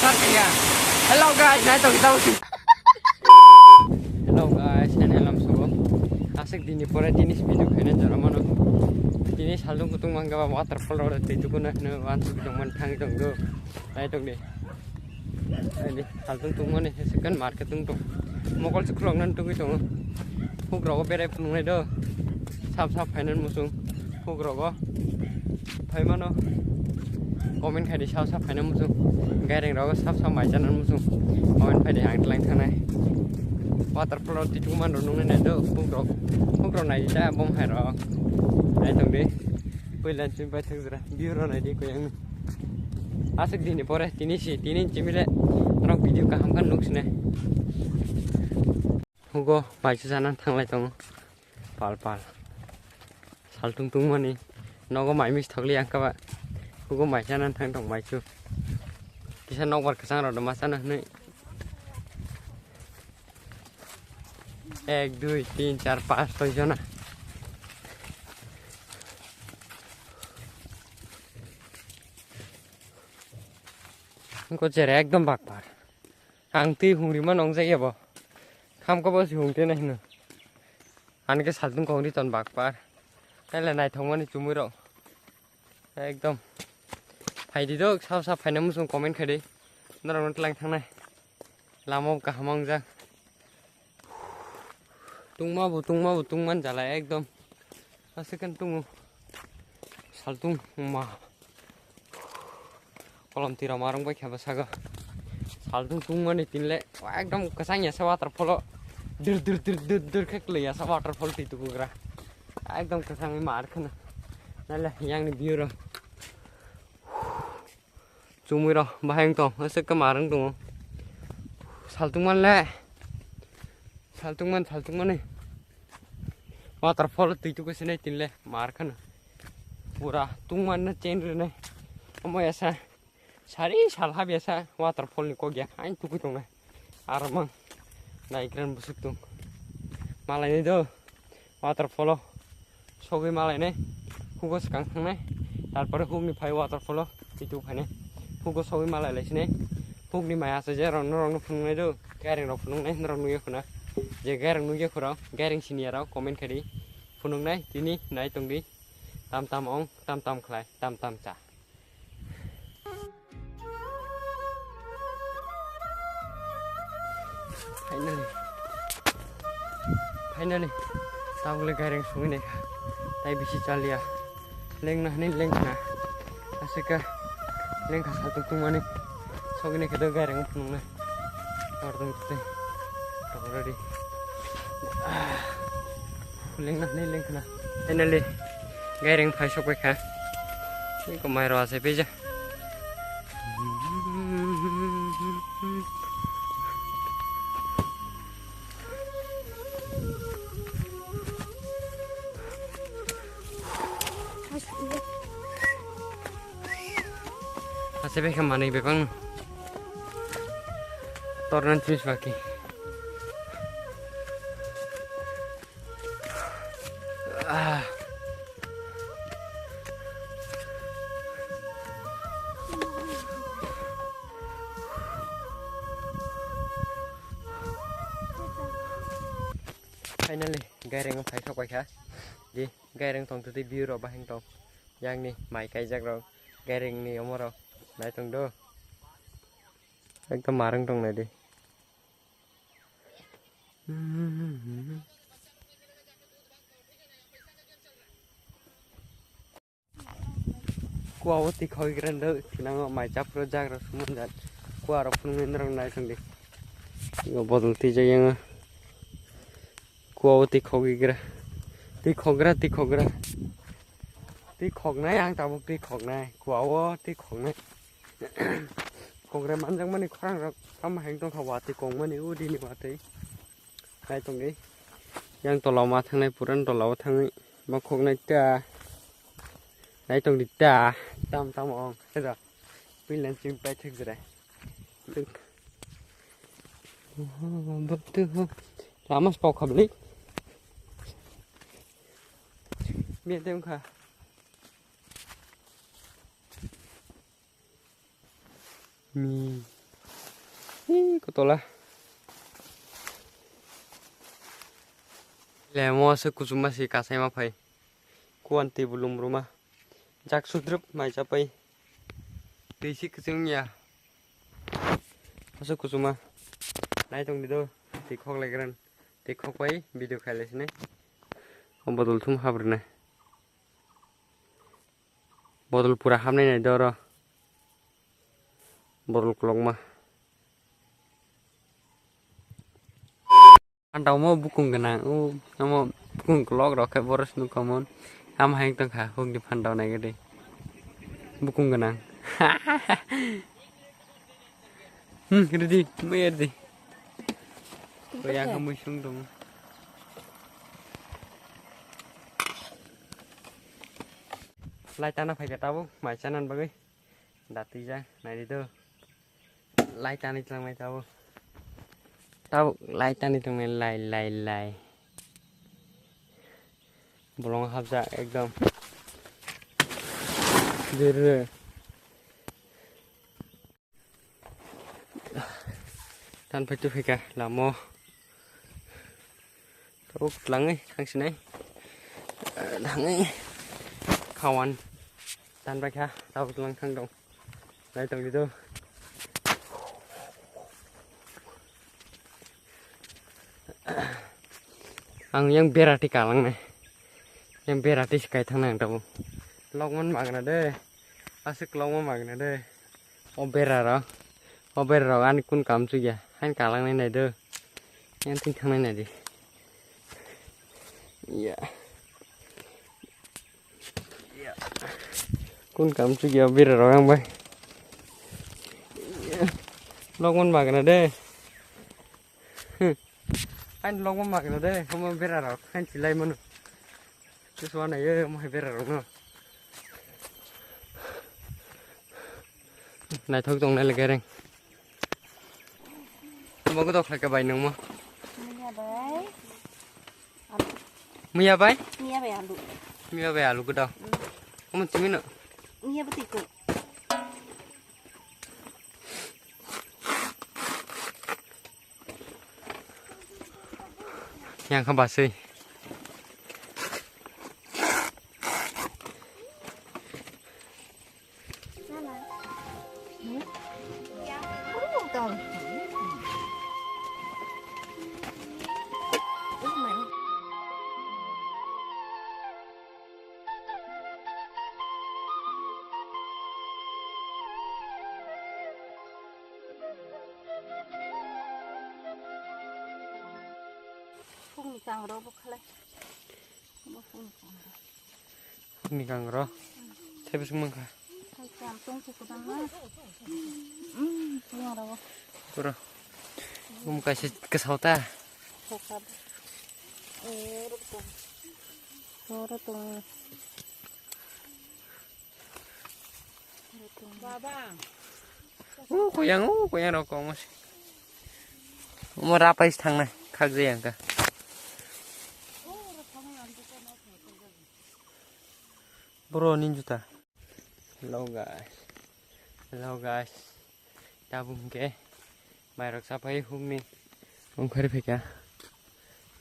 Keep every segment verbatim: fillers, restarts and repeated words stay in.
Hello guys, nai tong tau si. Hello guys, and hello subo. Asik dini pore tini si video khaina jora mano. Tini saltung kutung mangga ba waterfall ro tei tukuna hino wan suk tong man thang tong do. Nai tong di. Ani saltung tung mani second market tung tong. Mokol suk rok nan tugui tong. Huk rogo berai phunung nai do. Sap sap phainan musung. Huk rogo. Phai mano. Comment khai di sap sap phainan musung. Gaireng rogo sap sap mai chanan musung. Comment phai di ang tlang thangnai. Waterfall rok titung man rok nung nai do. Huk rok. Huk rok nai di ta bom hai rok. Nai tong di. Puila chim pai thang jora. View rok nai di koyang. Asik dini pore tini si tini chimile norok video kaham khe nuk sine. Hugo maisu sana thanglai tongo pal pal saltung tungmani nogo mai mis thokli angkaba hugo mai sana thang tong maisu kisa nokbar kwchang rok ma sana hwnwi ek dui tin char panch soi jona. Ko jere ekdom bakpar. Ang twi hungri ma nongjak ya bo. Khamkha bo si hungte na hino. Ani ke saltung kong ri ton bakpar. Ele naithok mani chumui rok. Ekdom. Phai di dok, sab sab phaina musung comment khai di. Norok no tlang thangnai. Lama bo kaham wngjak. Tungma bo, tungma bo, tungman jala ekdom. Aswk khe tungo. Saltung ma. Kolom twi rok ma rwng bai khe bwsago. Saltung tungmani tinle ekdom kwchang ya se waterfall o. Dir dir dir dir dir khe kwlwi ya se waterfall twi tubugra. Ekdom kwchangwi mar kheno. Naile yang ni view rok. Chumui rok bahai wng tong, aswk khe mar wng tongo. Saltung man le. Saltung man, saltung mani. Waterfall twi tuku sinai tinle mar kheno. Pura tungman no chain rwnai. Omo yasa sari sal hab yasa waterfall ni kok ya. Ain tuku tongnai. Armang. Naigrani bwswk tung. Malai ni do. Waterfall o. Sogwi malainai, hugo swkang thangnai, tarpore hukni phai waterfall o twitu phainai, hugo sogwi malai laisinai, hukni mai achaijak rok norokno phunuknai do, gaireng rok phunuknai norok nukya khuna, je gaireng nukya khurao, gaireng siniya rok comment khai di, phunuknai tini nai tongdi, tam tam ong, tam tam khlai, tam tam cha. Finally. Finally. Tabuk le gaireng songwi naikha. Tai bisi chaliya. Lengna hwnwi lengkhna. Aswk khe lengkha saltung tungmani. Sogwi naikhe do gaireng phunuknai. Tor tong tei. Already. Ah. Lengna hwnwi lengkhna. Finally. Gaireng phai sokbaikha. Iko mai rw achai phaijak. Ase bekha manwi bebang. Tornan chis baki. Ah. Finally, gaireng phai sok paikha. Di, gaireng tong twi view rok bahai tong. Yang ni mai kaijak rok, gaireng ni omo rok. Nai tong do. Ekdom marang tong nai di. Kua o twi khogwi gra ndo thinango mai chapro jagra sumunjak kua rok phunugwi norok nai tongdi. Yo bodol twijak yango kua o twi khogwi gra twi khogra twi khogra twi khoknai ang tabuk twi khoknai kua o twi khoknai. Kokre manjakmani khorang rok tamo hai wngtongkha watwi kongmani o dini watwi. Nai tongdi. Yang tola o ma thangnai puran tola o thangwi ma khoknai ta. Nai tongdi ta. Tam tam ong. Heda. Puilan chim pai thik jere. Lama spok khabli. Mia dem kha. Mi. Kotola. Lemo se kuchuma si kasai ma phai. Kuan twi bulum ruma. Jak sudrup mai chapai. Twi si kuchung ya. Asa kuchuma. Nai tong di do. Twi khok lai gran. Twi khok pai video khai lai sini. O bodol thum habrnai. Bodol pura hapnai nai doro. Bodol kolokma. Phandaomo bukung gwnang, o, omo bukung kolok rok khe boros nukha mon. Ham hai tongkha, hukni phandao nai gede. Bukung gwnang. Hmm, ready, mui ready. Koi ang mui sung dong. Lai tana phaikha tabuk, mai chanan bagwi. Datija, naidi do. Lai tani tongmai tabuk. Tabuk lai tani tongmai, lai, lai, lai. Bolong hapjak ekdom. Jere. Tan phai tu phaikha lamo. Tabuk twlangwi thangsinai. Thangwi khawan tan baikha, tabuk twlang thang dong. Nai tong di do. Ang yang berati kalang nai. Yang berati sikai thang nang tabuk. Lokman magna de. Asik lokman magna de. O berarok, o berarok ani kun kam chukya, hain kalangnai nai do, yang thing thangnai nai di. Ya. Ya. Kun kam chukya o berarok ang bai. Ya. Lokman magna de. Hain lokman magna de, omo berarok, hain chilai mano. Chuswa nai, omo hai berarok no. Naithok tong nai le kereng. Omo godo khlai khe bai nangma. Miya bai. Miya bai? Miya bai alu. Miya bai alu godo. Hmm. Omo chimino. Miya bai tiko. Yang kha basui. Phungni kangrok bo khalai. Bo phungni kangrok. Phungni kangrok. Tei bising mankha. Hai cham tong se kudang na. Hmm, yang rawa. Pura. Bum kaisa kasau ta. Sokha. Eh, ruk tong. Oro tong. Baba. O koyang, o koyang rok kong se. Omo rapai thangnai, khak jai ang kha. Bro ni juta. Hello guys. Hello guys. Tabuk hwnkhe mairok chapai hukni ongkhar phaikha.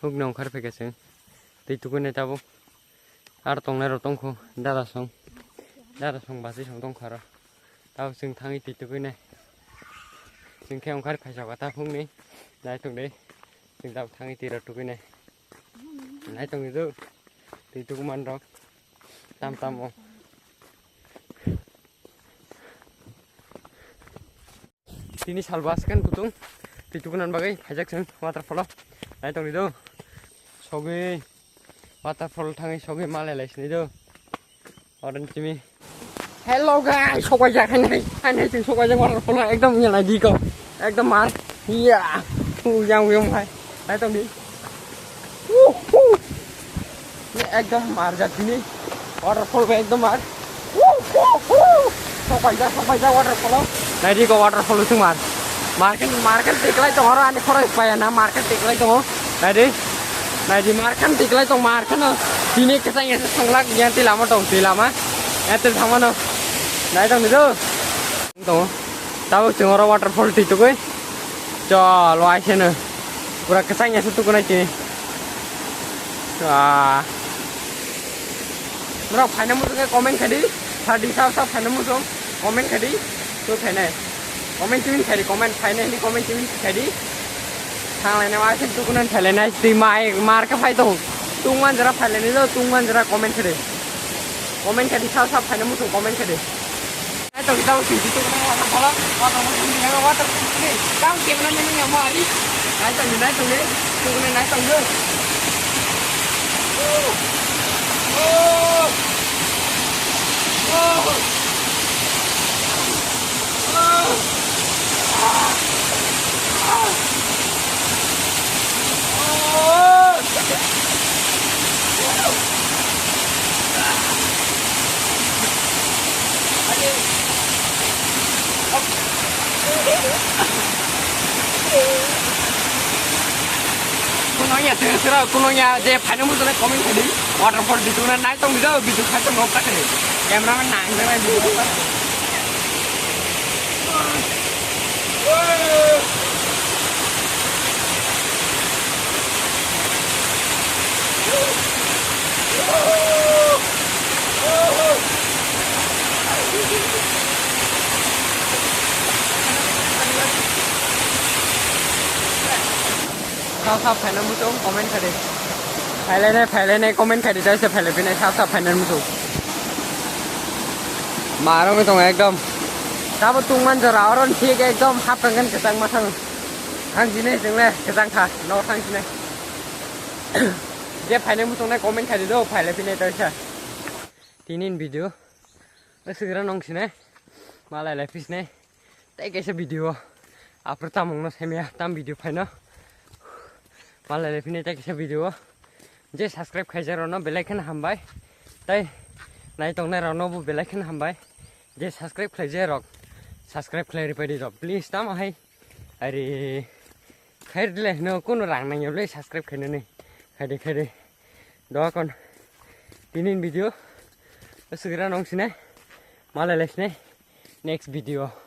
Hukni ongkhar phaikha chwng. Twi tukuinai tabuk. Aro tongnai rok tongkho dada song. Dada song bachai song tongkha aro. Tabuk chwng thangwi twi tukuinai. Chwng khe ongkhar phaisago ta hukni. Nai tongdi. Chwng tabuk thangwi twi rok tukuinai. Nai tongdi do. Twi tukuman rok. Tam tam o. Tini salba second kutung twi tukunan bagwi phaijak chwng waterfall o. Nai tongdi do. Sogwi waterfall thangwi sogwi malai lai sini do. Orange chimi. Hello guys, sokaijak hai nai, hai nai chwng sokaijak waterfall o ekdom ya nai di ko. Ekdom mar. Ya. Thu yang yang hai. Nai tongdi. Wuhu! Ni ekdom mar jat ni. Waterfall ba ekdom mar. Wuhu! Sokaijak, sokaijak waterfall o. Nai di ko waterfall o thung mar. Market, market tiklai tong oro ani khorok paya na market tiklai tong o. Nai di. Nai di market tiklai tong market no. Tini kesang ese songlak yang ti lama tong ti lama. Ete thangmano. Nai tong di do. Tong o. Tabuk chwng oro waterfall twi tugwi. Yo, lo aise no. Pura kwchang ya se tukunai tini. Ah. Bro, phaina muchung comment khadi. Thirty sub sub phaina muchung comment khadi. To phainai. Comment timin khadi, comment phainai ni comment timin khadi. Thanglai na aise tukunan phailai nai twi mai mar ka phai to. Tungman jara phailai ni lo, tungman jara comment khadi. Comment khadi sub sub phaina muchung comment khadi. Naitong, naitong, sing sing tongkha, waterfall, waterfall, sing sing tongkha, waterfall, sing. Tang kemana nini yang mau hari? Naitong, naitong, naitong, naitong. Oh. Oh. Oh. Oh. Kuno ya, sira, sira, kuno ya, je phaina muchung comment khadi, waterfall video na naitong video, video khaitong nok khaitong. Cameraman nang, nang, video. Sab sab phaina muchung comment khadi. Phailai nai, phailai nai comment khadi, taise phailai phinai sab sab phaina muchung. Marok tong ekdom. Tabo tungman jora oron thik ekdom hap tangkan kwchang ma thang. Thang sini chwngle kwchang kha, no thang sini. Je phaina muchung nai comment khadi do, phailai phinai taisa. Tinin video. Aswk rw nung sinai. Malai lai phisnai. Tei kaisa video. Aphuru tamungno semya tam video phaino. Malai lai phinai tei kaisa video. Je subscribe khaijak rokno belai kheno hambai. Tei nai tongnai rokno bo belai kheno hambai. Je subscribe khlaijak rok. Subscribe khlai rwpai di rok. Please tamo hai. Ari. Khair dile no kuno rang nangya ble subscribe khainani. Khaide khaide. Doa kon. Tinin video. Aswk rw nung sinai. Malai lai sinai. Next video.